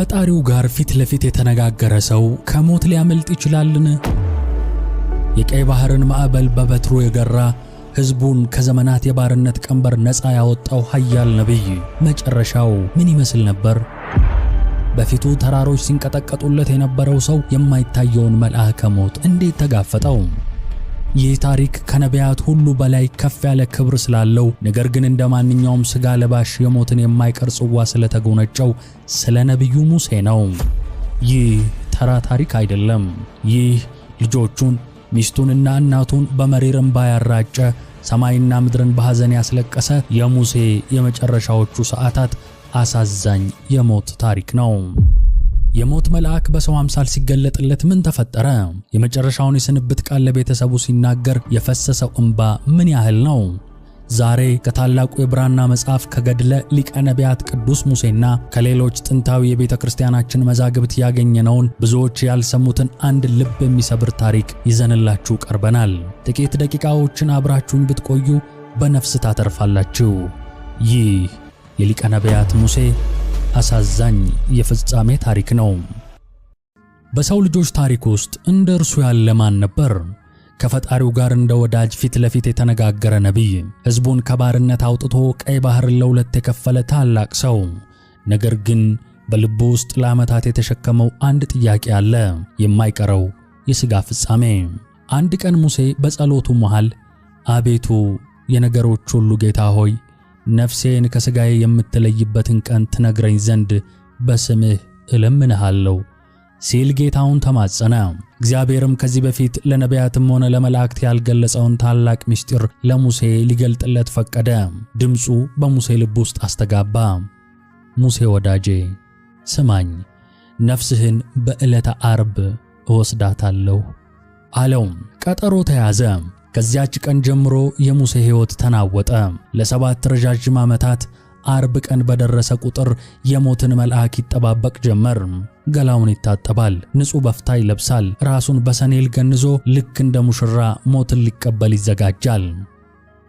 ከፈጣሪው ጋር ፊት ለፊት የተነጋገረ ሰው ከሞት ሊያመልጥ ይችላልን? የቀይ ባህርን ማዕበል በበትሩ የገራ፣ ሕዝቡን ከዘመናት የባርነት ቀንበር ነፃ ያወጣው ኃያል ነቢይ መጨረሻው ምን ይመስል ነበር? በፊቱ ተራሮች ሲንቀጠቀጡለት የነበረው ሰው የማይታየውን መልአከ ሞት እንዴት ተጋፈጠው? ይህ ታሪክ ከነቢያት ሁሉ በላይ ከፍ ያለ ክብር ስላለው፣ ነገር ግን እንደ ማንኛውም ሥጋ ለባሽ የሞትን የማይቀር ጽዋ ስለተጎነጨው ስለ ነቢዩ ሙሴ ነው። ይህ ተራ ታሪክ አይደለም። ይህ ልጆቹን፣ ሚስቱንና እናቱን በመሪር እንባ ያራጨ፣ ሰማይና ምድርን በሐዘን ያስለቀሰ የሙሴ የመጨረሻዎቹ ሰዓታት አሳዛኝ የሞት ታሪክ ነው። የሞት መልአክ በሰው አምሳል ሲገለጥለት ምን ተፈጠረ? የመጨረሻውን የስንብት ቃል ለቤተሰቡ ሲናገር የፈሰሰው እንባ ምን ያህል ነው? ዛሬ ከታላቁ የብራና መጽሐፍ ከገድለ ሊቀ ነቢያት ቅዱስ ሙሴና ከሌሎች ጥንታዊ የቤተ ክርስቲያናችን መዛግብት ያገኘነውን ብዙዎች ያልሰሙትን አንድ ልብ የሚሰብር ታሪክ ይዘንላችሁ ቀርበናል። ጥቂት ደቂቃዎችን አብራችሁን ብትቆዩ በነፍስ ታተርፋላችሁ። ይህ የሊቀ ነቢያት ሙሴ አሳዛኝ የፍጻሜ ታሪክ ነው። በሰው ልጆች ታሪክ ውስጥ እንደ እርሱ ያለ ማን ነበር? ከፈጣሪው ጋር እንደ ወዳጅ ፊት ለፊት የተነጋገረ ነቢይ፣ ሕዝቡን ከባርነት አውጥቶ ቀይ ባህርን ለሁለት የከፈለ ታላቅ ሰው። ነገር ግን በልቡ ውስጥ ለዓመታት የተሸከመው አንድ ጥያቄ አለ፣ የማይቀረው የሥጋ ፍጻሜ። አንድ ቀን ሙሴ በጸሎቱ መሃል አቤቱ የነገሮች ሁሉ ጌታ ሆይ፣ ነፍሴን ከሥጋዬ የምትለይበትን ቀን ትነግረኝ ዘንድ በስምህ እለምንሃለሁ ሲል ጌታውን ተማጸነ። እግዚአብሔርም ከዚህ በፊት ለነቢያትም ሆነ ለመላእክት ያልገለጸውን ታላቅ ምስጢር ለሙሴ ሊገልጥለት ፈቀደ። ድምፁ በሙሴ ልብ ውስጥ አስተጋባ። ሙሴ ወዳጄ ስማኝ፣ ነፍስህን በዕለተ ዓርብ እወስዳታለሁ አለው። ቀጠሮ ተያዘ። ከዚያች ቀን ጀምሮ የሙሴ ሕይወት ተናወጠ። ለ7 ረዣዥም ዓመታት ዓርብ ቀን በደረሰ ቁጥር የሞትን መልአክ ይጠባበቅ ጀመር። ገላውን ይታጠባል፣ ንጹሕ በፍታ ይለብሳል፣ ራሱን በሰኔል ገንዞ ልክ እንደ ሙሽራ ሞትን ሊቀበል ይዘጋጃል።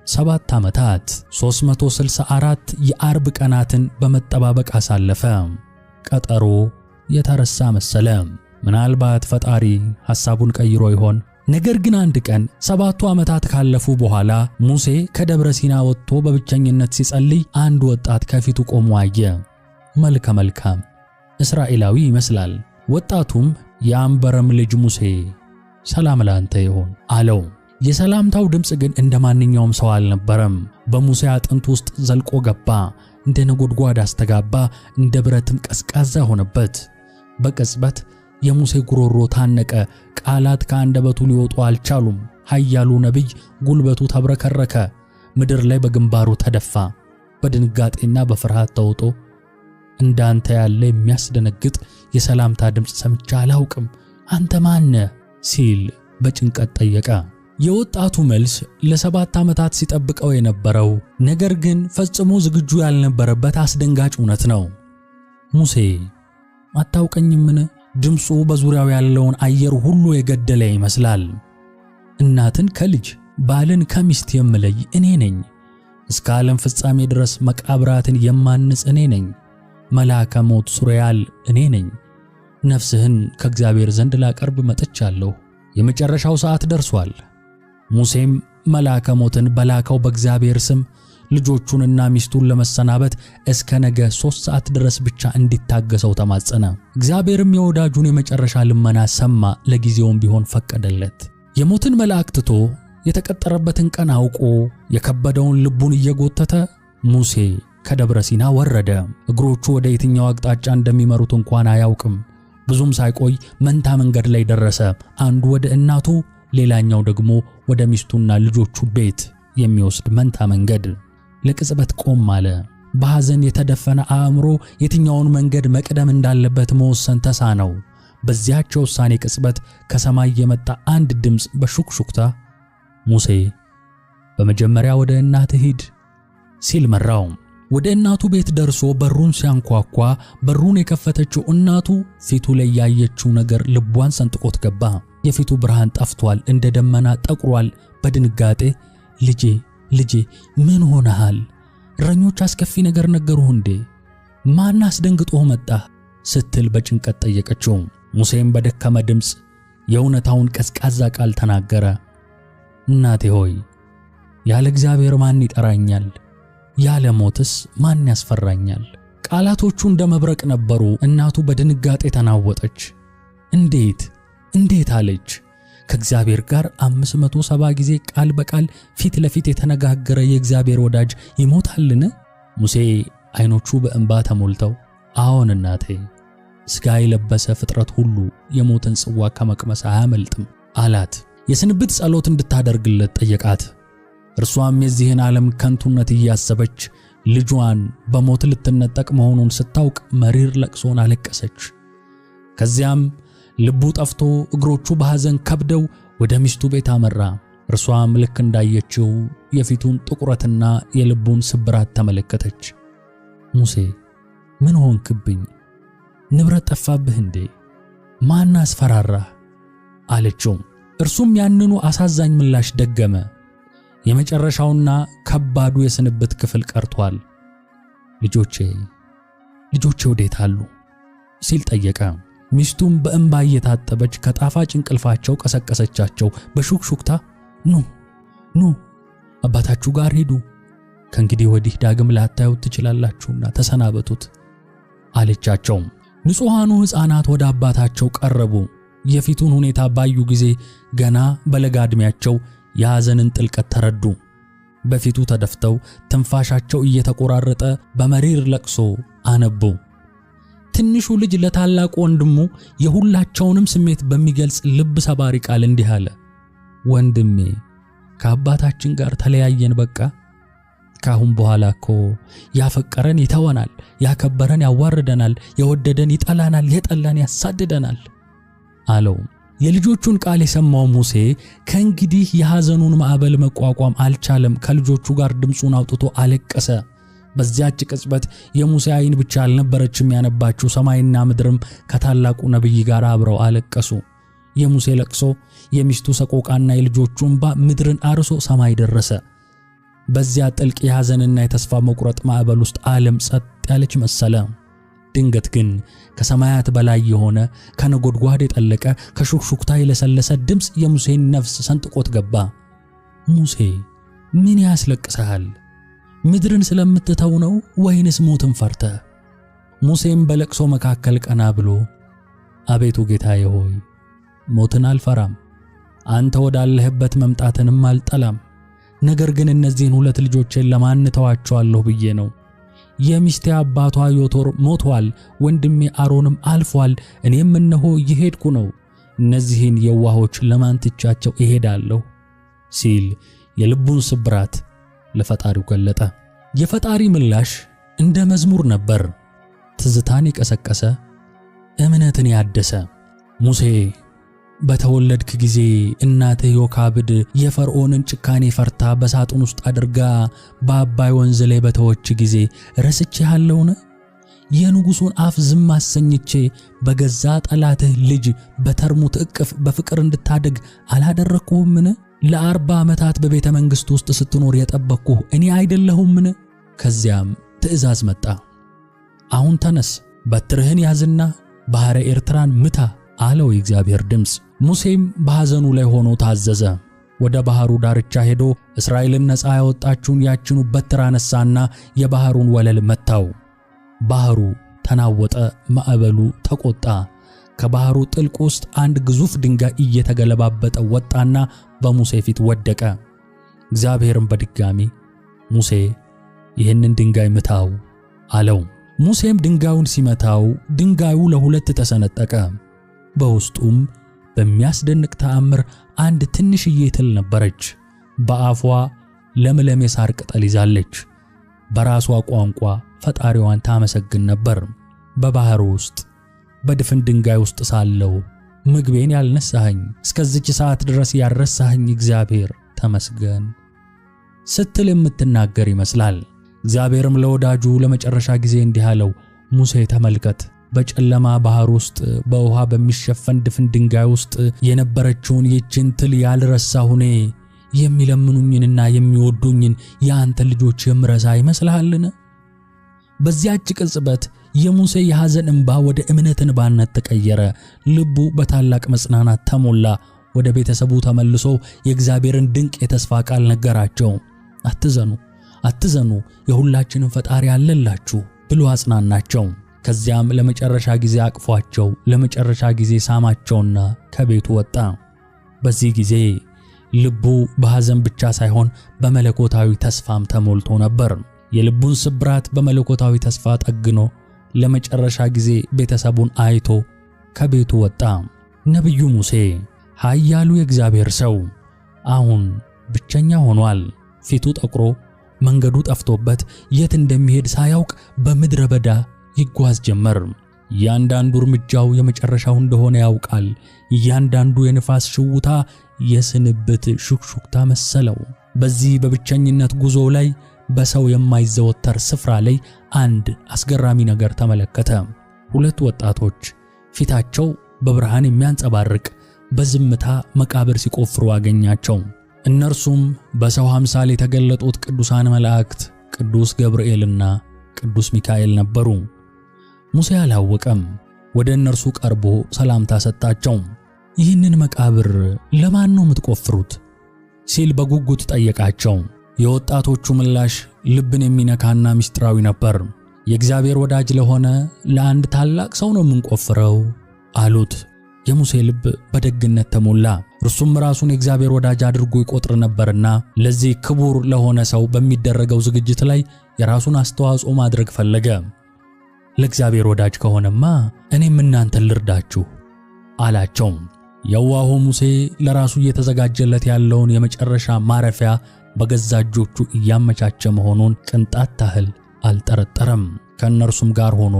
7 ዓመታት 364 የዓርብ ቀናትን በመጠባበቅ አሳለፈ። ቀጠሮ የተረሳ መሰለ። ምናልባት ፈጣሪ ሐሳቡን ቀይሮ ይሆን? ነገር ግን አንድ ቀን 7ቱ ዓመታት ካለፉ በኋላ ሙሴ ከደብረ ሲና ወጥቶ በብቸኝነት ሲጸልይ አንድ ወጣት ከፊቱ ቆሞ አየ። መልከ መልካም እስራኤላዊ ይመስላል። ወጣቱም የአንበረም ልጅ ሙሴ ሰላም ላንተ ይሁን አለው። የሰላምታው ድምፅ ግን እንደ ማንኛውም ሰው አልነበረም። በሙሴ አጥንት ውስጥ ዘልቆ ገባ። እንደ ነጎድጓድ አስተጋባ፣ እንደ ብረትም ቀዝቃዛ ሆነበት። በቅጽበት የሙሴ ጉሮሮ ታነቀ። ቃላት ከአንደበቱ ሊወጡ አልቻሉም። ኃያሉ ነቢይ ጉልበቱ ተብረከረከ፣ ምድር ላይ በግንባሩ ተደፋ። በድንጋጤና በፍርሃት ተውጦ እንዳንተ ያለ የሚያስደነግጥ የሰላምታ ድምፅ ሰምቼ አላውቅም፣ አንተ ማነህ? ሲል በጭንቀት ጠየቀ። የወጣቱ መልስ ለ7 ዓመታት ሲጠብቀው የነበረው ነገር ግን ፈጽሞ ዝግጁ ያልነበረበት አስደንጋጭ እውነት ነው። ሙሴ አታውቀኝምን? ድምፁ በዙሪያው ያለውን አየር ሁሉ የገደለ ይመስላል። እናትን ከልጅ ባልን ከሚስት የምለይ እኔ ነኝ። እስከ ዓለም ፍጻሜ ድረስ መቃብራትን የማንጽ እኔ ነኝ። መልአከ ሞት ሱሪያል እኔ ነኝ። ነፍስህን ከእግዚአብሔር ዘንድ ላቀርብ መጥቻለሁ። የመጨረሻው ሰዓት ደርሷል። ሙሴም መልአከ ሞትን በላከው በእግዚአብሔር ስም ልጆቹንና ሚስቱን ለመሰናበት እስከ ነገ 3 ሰዓት ድረስ ብቻ እንዲታገሰው ተማጸነ። እግዚአብሔርም የወዳጁን የመጨረሻ ልመና ሰማ፣ ለጊዜውም ቢሆን ፈቀደለት። የሞትን መልአክ ትቶ የተቀጠረበትን ቀን አውቆ የከበደውን ልቡን እየጎተተ ሙሴ ከደብረ ሲና ወረደ። እግሮቹ ወደ የትኛው አቅጣጫ እንደሚመሩት እንኳን አያውቅም። ብዙም ሳይቆይ መንታ መንገድ ላይ ደረሰ። አንዱ ወደ እናቱ፣ ሌላኛው ደግሞ ወደ ሚስቱና ልጆቹ ቤት የሚወስድ መንታ መንገድ። ለቅጽበት ቆም አለ። በሐዘን የተደፈነ አእምሮ የትኛውን መንገድ መቅደም እንዳለበት መወሰን ተሳነው። በዚያች ውሳኔ ቅጽበት ከሰማይ የመጣ አንድ ድምፅ በሹክሹክታ ሙሴ በመጀመሪያ ወደ እናትህ ሂድ ሲል መራው። ወደ እናቱ ቤት ደርሶ በሩን ሲያንኳኳ በሩን የከፈተችው እናቱ ፊቱ ላይ ያየችው ነገር ልቧን ሰንጥቆት ገባ። የፊቱ ብርሃን ጠፍቷል፣ እንደ ደመና ጠቁሯል። በድንጋጤ ልጄ ልጄ ምን ሆነሃል? እረኞች አስከፊ ነገር ነገሩህ እንዴ? ማን አስደንግጦህ መጣህ? ስትል በጭንቀት ጠየቀችው። ሙሴም በደከመ ድምፅ የእውነታውን ቀዝቃዛ ቃል ተናገረ። እናቴ ሆይ፣ ያለ እግዚአብሔር ማን ይጠራኛል? ያለ ሞትስ ማን ያስፈራኛል? ቃላቶቹ እንደ መብረቅ ነበሩ። እናቱ በድንጋጤ ተናወጠች። እንዴት እንዴት አለች። ከእግዚአብሔር ጋር 570 ጊዜ ቃል በቃል ፊት ለፊት የተነጋገረ የእግዚአብሔር ወዳጅ ይሞታልን? ሙሴ ዓይኖቹ በእንባ ተሞልተው አዎን እናቴ፣ ሥጋ የለበሰ ፍጥረት ሁሉ የሞትን ጽዋ ከመቅመስ አያመልጥም አላት። የስንብት ጸሎት እንድታደርግለት ጠየቃት። እርሷም የዚህን ዓለም ከንቱነት እያሰበች ልጇን በሞት ልትነጠቅ መሆኑን ስታውቅ መሪር ለቅሶን አለቀሰች። ከዚያም ልቡ ጠፍቶ እግሮቹ በሐዘን ከብደው ወደ ሚስቱ ቤት አመራ። እርሷም ልክ እንዳየችው የፊቱን ጥቁረትና የልቡን ስብራት ተመለከተች። ሙሴ፣ ምን ሆንክብኝ? ንብረት ጠፋብህ እንዴ? ማን አስፈራራህ? አለችው። እርሱም ያንኑ አሳዛኝ ምላሽ ደገመ። የመጨረሻውና ከባዱ የስንብት ክፍል ቀርቷል። ልጆቼ ልጆቼ ወዴት አሉ? ሲል ጠየቀ። ሚስቱም በእንባ እየታጠበች ከጣፋጭ እንቅልፋቸው ቀሰቀሰቻቸው። በሹክሹክታ ኑ ኑ አባታችሁ ጋር ሂዱ፣ ከእንግዲህ ወዲህ ዳግም ላታዩት ትችላላችሁና ተሰናበቱት አለቻቸው። ንጹሐኑ ሕፃናት ወደ አባታቸው ቀረቡ። የፊቱን ሁኔታ ባዩ ጊዜ ገና በለጋ ዕድሜያቸው የሐዘንን ጥልቀት ተረዱ። በፊቱ ተደፍተው ትንፋሻቸው እየተቆራረጠ በመሪር ለቅሶ አነቡ። ትንሹ ልጅ ለታላቁ ወንድሙ የሁላቸውንም ስሜት በሚገልጽ ልብ ሰባሪ ቃል እንዲህ አለ። ወንድሜ፣ ከአባታችን ጋር ተለያየን፣ በቃ። ካሁን በኋላ እኮ ያፈቀረን ይተወናል፣ ያከበረን ያዋርደናል፣ የወደደን ይጠላናል፣ የጠላን ያሳድደናል አለው። የልጆቹን ቃል የሰማው ሙሴ ከእንግዲህ የሐዘኑን ማዕበል መቋቋም አልቻለም። ከልጆቹ ጋር ድምፁን አውጥቶ አለቀሰ። በዚያች ቅጽበት የሙሴ ዓይን ብቻ አልነበረችም ያነባችው፣ ሰማይና ምድርም ከታላቁ ነቢይ ጋር አብረው አለቀሱ። የሙሴ ለቅሶ፣ የሚስቱ ሰቆቃና የልጆቹ እንባ ምድርን አርሶ ሰማይ ደረሰ። በዚያ ጥልቅ የሐዘንና የተስፋ መቁረጥ ማዕበል ውስጥ ዓለም ጸጥ ያለች መሰለ። ድንገት ግን ከሰማያት በላይ የሆነ፣ ከነጎድጓድ የጠለቀ፣ ከሹክሹክታ የለሰለሰ ድምፅ የሙሴን ነፍስ ሰንጥቆት ገባ። ሙሴ፣ ምን ያስለቅስሃል? ምድርን ስለምትተው ነው ወይንስ ሞትን ፈርተህ? ሙሴም በለቅሶ መካከል ቀና ብሎ አቤቱ ጌታዬ ሆይ፣ ሞትን አልፈራም፣ አንተ ወዳለህበት መምጣትንም አልጠላም። ነገር ግን እነዚህን ሁለት ልጆቼን ለማን እተዋቸዋለሁ ብዬ ነው። የሚስቴ አባቷ ዮቶር ሞቷል፣ ወንድሜ አሮንም አልፏል። እኔም እነሆ እየሄድኩ ነው። እነዚህን የዋሆች ለማን ትቻቸው እሄዳለሁ? ሲል የልቡን ስብራት ለፈጣሪው ገለጠ። የፈጣሪ ምላሽ እንደ መዝሙር ነበር፣ ትዝታን የቀሰቀሰ፣ እምነትን ያደሰ። ሙሴ፣ በተወለድክ ጊዜ እናትህ ዮካብድ የፈርዖንን ጭካኔ ፈርታ በሳጥን ውስጥ አድርጋ በአባይ ወንዝ ላይ በተወች ጊዜ ረስቼሃለሁን? የንጉሡን አፍ ዝም አሰኝቼ በገዛ ጠላትህ ልጅ በተርሙት እቅፍ በፍቅር እንድታድግ አላደረግኩህምን? ለ40 ዓመታት በቤተ መንግሥት ውስጥ ስትኖር የጠበቅኩህ እኔ አይደለሁምን? ከዚያም ትእዛዝ መጣ። አሁን ተነስ፣ በትርህን ያዝና ባሕረ ኤርትራን ምታ አለው የእግዚአብሔር ድምፅ። ሙሴም በሐዘኑ ላይ ሆኖ ታዘዘ። ወደ ባህሩ ዳርቻ ሄዶ እስራኤልን ነፃ ያወጣችውን ያችኑ በትር አነሳና የባሕሩን ወለል መታው። ባህሩ ተናወጠ፣ ማዕበሉ ተቆጣ። ከባሕሩ ጥልቅ ውስጥ አንድ ግዙፍ ድንጋይ እየተገለባበጠ ወጣና በሙሴ ፊት ወደቀ። እግዚአብሔርም በድጋሚ ሙሴ፣ ይህንን ድንጋይ ምታው አለው። ሙሴም ድንጋዩን ሲመታው ድንጋዩ ለሁለት ተሰነጠቀ። በውስጡም በሚያስደንቅ ተአምር አንድ ትንሽዬ ትል ነበረች። በአፏ ለምለም የሳር ቅጠል ይዛለች። በራሷ ቋንቋ ፈጣሪዋን ታመሰግን ነበር። በባሕር ውስጥ በድፍን ድንጋይ ውስጥ ሳለው ምግቤን ያልነሳኸኝ፣ እስከዚች ሰዓት ድረስ ያልረሳኸኝ እግዚአብሔር ተመስገን ስትል የምትናገር ይመስላል። እግዚአብሔርም ለወዳጁ ለመጨረሻ ጊዜ እንዲህ አለው፣ ሙሴ ተመልከት፣ በጨለማ ባህር ውስጥ በውሃ በሚሸፈን ድፍን ድንጋይ ውስጥ የነበረችውን ይህችን ትል ያልረሳሁ እኔ የሚለምኑኝንና የሚወዱኝን የአንተን ልጆች የምረሳ ይመስልሃልን? በዚያች ቅጽበት የሙሴ የሐዘን እንባ ወደ እምነት እንባነት ተቀየረ። ልቡ በታላቅ መጽናናት ተሞላ። ወደ ቤተሰቡ ተመልሶ የእግዚአብሔርን ድንቅ የተስፋ ቃል ነገራቸው። አትዘኑ፣ አትዘኑ፣ የሁላችንም ፈጣሪ አለላችሁ ብሎ አጽናናቸው። ከዚያም ለመጨረሻ ጊዜ አቅፏቸው፣ ለመጨረሻ ጊዜ ሳማቸውና ከቤቱ ወጣ። በዚህ ጊዜ ልቡ በሐዘን ብቻ ሳይሆን በመለኮታዊ ተስፋም ተሞልቶ ነበር። የልቡን ስብራት በመለኮታዊ ተስፋ ጠግኖ ለመጨረሻ ጊዜ ቤተሰቡን አይቶ ከቤቱ ወጣ። ነቢዩ ሙሴ ኃያሉ የእግዚአብሔር ሰው አሁን ብቸኛ ሆኗል። ፊቱ ጠቁሮ መንገዱ ጠፍቶበት የት እንደሚሄድ ሳያውቅ በምድረ በዳ ይጓዝ ጀመር። እያንዳንዱ እርምጃው የመጨረሻው እንደሆነ ያውቃል። እያንዳንዱ የንፋስ ሽውታ የስንብት ሹክሹክታ መሰለው። በዚህ በብቸኝነት ጉዞ ላይ በሰው የማይዘወተር ስፍራ ላይ አንድ አስገራሚ ነገር ተመለከተ። ሁለት ወጣቶች ፊታቸው በብርሃን የሚያንጸባርቅ በዝምታ መቃብር ሲቆፍሩ አገኛቸው። እነርሱም በሰው አምሳል የተገለጡት ቅዱሳን መላእክት ቅዱስ ገብርኤልና ቅዱስ ሚካኤል ነበሩ። ሙሴ አላወቀም። ወደ እነርሱ ቀርቦ ሰላምታ ሰጣቸው። ይህንን መቃብር ለማን ነው የምትቆፍሩት? ሲል በጉጉት ጠየቃቸው። የወጣቶቹ ምላሽ ልብን የሚነካና ምስጢራዊ ነበር። የእግዚአብሔር ወዳጅ ለሆነ ለአንድ ታላቅ ሰው ነው የምንቆፍረው አሉት። የሙሴ ልብ በደግነት ተሞላ። እርሱም ራሱን የእግዚአብሔር ወዳጅ አድርጎ ይቆጥር ነበርና ለዚህ ክቡር ለሆነ ሰው በሚደረገው ዝግጅት ላይ የራሱን አስተዋጽኦ ማድረግ ፈለገ። ለእግዚአብሔር ወዳጅ ከሆነማ እኔም እናንተን ልርዳችሁ አላቸው። የዋሁ ሙሴ ለራሱ እየተዘጋጀለት ያለውን የመጨረሻ ማረፊያ በገዛ እጆቹ እያመቻቸ መሆኑን ቅንጣት ታህል አልጠረጠረም። ከእነርሱም ጋር ሆኖ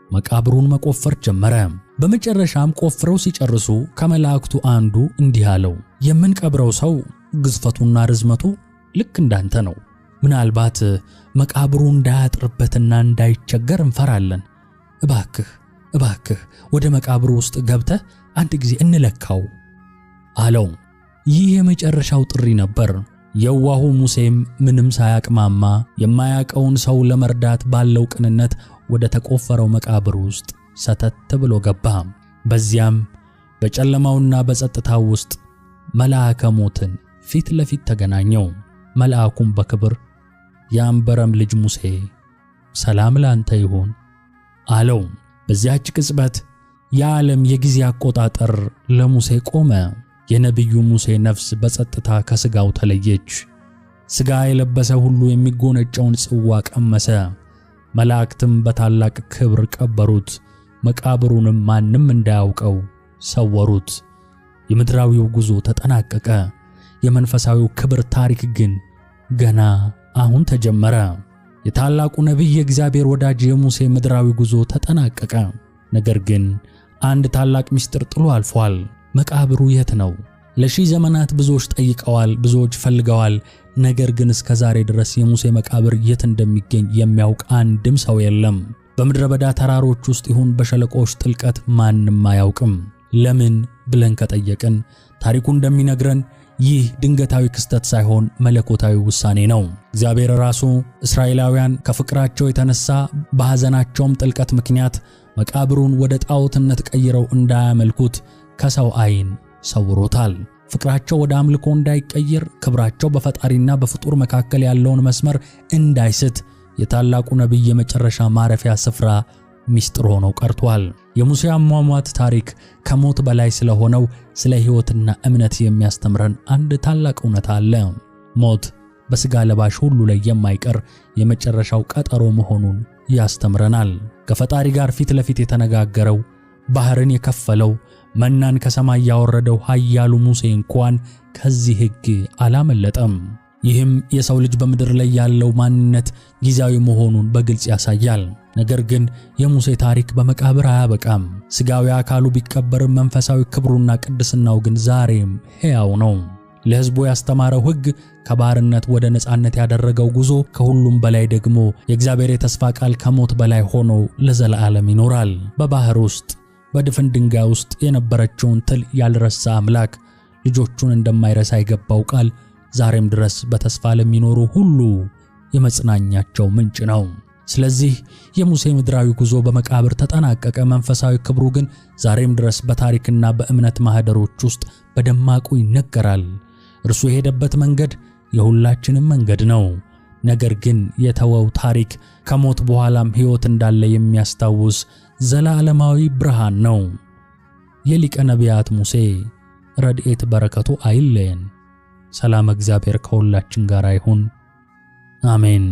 መቃብሩን መቆፈር ጀመረ። በመጨረሻም ቆፍረው ሲጨርሱ ከመላእክቱ አንዱ እንዲህ አለው፣ የምንቀብረው ሰው ግዝፈቱና ርዝመቱ ልክ እንዳንተ ነው። ምናልባት መቃብሩ እንዳያጥርበትና እንዳይቸገር እንፈራለን። እባክህ እባክህ ወደ መቃብሩ ውስጥ ገብተህ አንድ ጊዜ እንለካው አለው። ይህ የመጨረሻው ጥሪ ነበር። የዋሁ ሙሴም ምንም ሳያቅማማ የማያውቀውን ሰው ለመርዳት ባለው ቅንነት ወደ ተቆፈረው መቃብር ውስጥ ሰተት ብሎ ገባ። በዚያም በጨለማውና በጸጥታው ውስጥ መልአከ ሞትን ፊት ለፊት ተገናኘው። መልአኩም በክብር የአንበረም ልጅ ሙሴ ሰላም ላንተ ይሁን አለው። በዚያች ቅጽበት የዓለም የጊዜ አቆጣጠር ለሙሴ ቆመ። የነቢዩ ሙሴ ነፍስ በጸጥታ ከሥጋው ተለየች። ሥጋ የለበሰ ሁሉ የሚጎነጨውን ጽዋ ቀመሰ። መላእክትም በታላቅ ክብር ቀበሩት። መቃብሩንም ማንም እንዳያውቀው ሰወሩት። የምድራዊው ጉዞ ተጠናቀቀ። የመንፈሳዊው ክብር ታሪክ ግን ገና አሁን ተጀመረ። የታላቁ ነቢይ የእግዚአብሔር ወዳጅ የሙሴ ምድራዊ ጉዞ ተጠናቀቀ። ነገር ግን አንድ ታላቅ ምስጢር ጥሎ አልፏል። መቃብሩ የት ነው? ለሺህ ዘመናት ብዙዎች ጠይቀዋል፣ ብዙዎች ፈልገዋል። ነገር ግን እስከ ዛሬ ድረስ የሙሴ መቃብር የት እንደሚገኝ የሚያውቅ አንድም ሰው የለም። በምድረ በዳ ተራሮች ውስጥ ይሁን በሸለቆዎች ጥልቀት ማንም አያውቅም። ለምን ብለን ከጠየቅን ታሪኩ እንደሚነግረን ይህ ድንገታዊ ክስተት ሳይሆን መለኮታዊ ውሳኔ ነው። እግዚአብሔር ራሱ እስራኤላውያን ከፍቅራቸው የተነሳ በሐዘናቸውም ጥልቀት ምክንያት መቃብሩን ወደ ጣዖትነት ቀይረው እንዳያመልኩት ከሰው ዓይን ሰውሮታል። ፍቅራቸው ወደ አምልኮ እንዳይቀየር፣ ክብራቸው በፈጣሪና በፍጡር መካከል ያለውን መስመር እንዳይስት የታላቁ ነቢይ የመጨረሻ ማረፊያ ስፍራ ሚስጥር ሆኖ ቀርቷል። የሙሴ አሟሟት ታሪክ ከሞት በላይ ስለሆነው ስለ ሕይወትና እምነት የሚያስተምረን አንድ ታላቅ እውነት አለ። ሞት በሥጋ ለባሽ ሁሉ ላይ የማይቀር የመጨረሻው ቀጠሮ መሆኑን ያስተምረናል። ከፈጣሪ ጋር ፊት ለፊት የተነጋገረው፣ ባህርን የከፈለው፣ መናን ከሰማይ ያወረደው ኃያሉ ሙሴ እንኳን ከዚህ ሕግ አላመለጠም። ይህም የሰው ልጅ በምድር ላይ ያለው ማንነት ጊዜያዊ መሆኑን በግልጽ ያሳያል። ነገር ግን የሙሴ ታሪክ በመቃብር አያበቃም። ሥጋዊ አካሉ ቢቀበርም መንፈሳዊ ክብሩና ቅድስናው ግን ዛሬም ሕያው ነው። ለሕዝቡ ያስተማረው ሕግ፣ ከባርነት ወደ ነፃነት ያደረገው ጉዞ፣ ከሁሉም በላይ ደግሞ የእግዚአብሔር የተስፋ ቃል ከሞት በላይ ሆኖ ለዘላለም ይኖራል። በባህር ውስጥ በድፍን ድንጋይ ውስጥ የነበረችውን ትል ያልረሳ አምላክ ልጆቹን እንደማይረሳ የገባው ቃል ዛሬም ድረስ በተስፋ ለሚኖሩ ሁሉ የመጽናኛቸው ምንጭ ነው። ስለዚህ የሙሴ ምድራዊ ጉዞ በመቃብር ተጠናቀቀ። መንፈሳዊ ክብሩ ግን ዛሬም ድረስ በታሪክና በእምነት ማህደሮች ውስጥ በደማቁ ይነገራል። እርሱ የሄደበት መንገድ የሁላችንም መንገድ ነው። ነገር ግን የተወው ታሪክ ከሞት በኋላም ሕይወት እንዳለ የሚያስታውስ ዘላለማዊ ብርሃን ነው። የሊቀ ነቢያት ሙሴ ረድኤት በረከቱ አይለየን። ሰላም እግዚአብሔር ከሁላችን ጋር ይሁን። አሜን።